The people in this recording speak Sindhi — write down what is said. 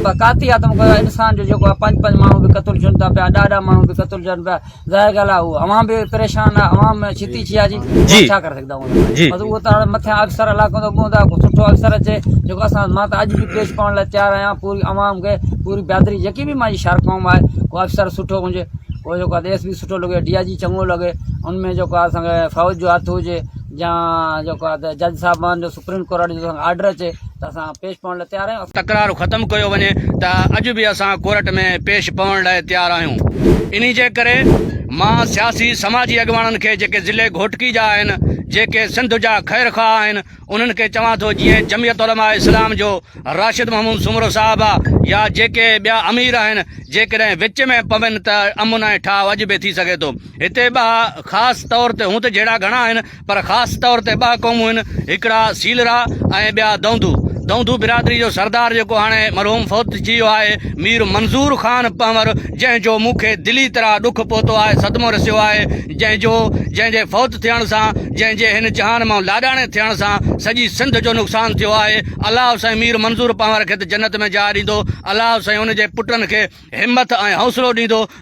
پر ڪاتي آ ته مون کي انسان جو جيڪو آ پنج پنج ماڻهو به قتل ٿين ٿا پيا ڏهه ڏهه ماڻهو به قتل ٿين پيا ظاهر ڳالهه آ اهو عوام به پريشان آ عوام ڇتي ڇي آ جي جي. ڇا ڪري سگهندا آهيون جي. بس اهو ته هاڻي مٿيان افسر علائقو ته پوندا ڪو سٺو افسر اچي جيڪو اسان مان ته اڄ به پيش پوڻ لاء تيار آهيان پوري عوام کي پوري برادري جيڪي به مانجي شهر قوم آهي ڪو افسر سٺو هجي ڪو جيڪو آ ايس پي سٺو لڳي ڊي I جي چڱو لڳي ان ۾ جيڪو آ اسان کي فوج جو هٿ هجي يا جيڪو آ ته جج صاحبان جو سپريم ڪورٽ جو آرڊر اچي ته اسان پيش پوڻ لاء تيار آهيون. تڪرار ختم ڪيو وڃي ته اڄ به اسان ڪورٽ ۾ پيش پوڻ لاء تيار آهيون انهي جي ڪري مان سياسي سماجي اڳواڻن کي جيڪي ضلعي گهوٽڪي جا آهن جيڪي سنڌ جا خير خواهه آهن انهن کي چوان ٿو جيئن جمعيت علماء اسلام جو راشد محمود سومرو صاحب آ يا جيڪي ٻيا امير آهن جيڪڏهن وچ ۾ پون ته امن ۽ ٺاهه اڄ به ٿي سگهي ٿو هتي ٻه خاص طور تي هونء ته جهيڙا گهڻا آهن پر خاص طور تي ٻه قومون آهن، هڪڙا سيلرا ۽ ٻيا دونڌو. دونڌو برادري جو سردار جيڪو هاڻي مرحوم فوت ٿي ويو آهي، مير منظور خان پنهور، جنهن جو مون کي دلي طرح ڏک پهتو آهي، صدمو رسيو آهي، جنهن جو، جنهن جي فوت ٿيڻ سان، جنهن جي هن جهان مان لاڏاڻي ٿيڻ سان سڄي سنڌ جو نقصان ٿيو آهي. الله سائين مير منظور پنهور کي ته جنت ۾ جاء ڏيندو، الله سائين ان جي پٽن کي همٿ ۽ حوصلو ڏيندو.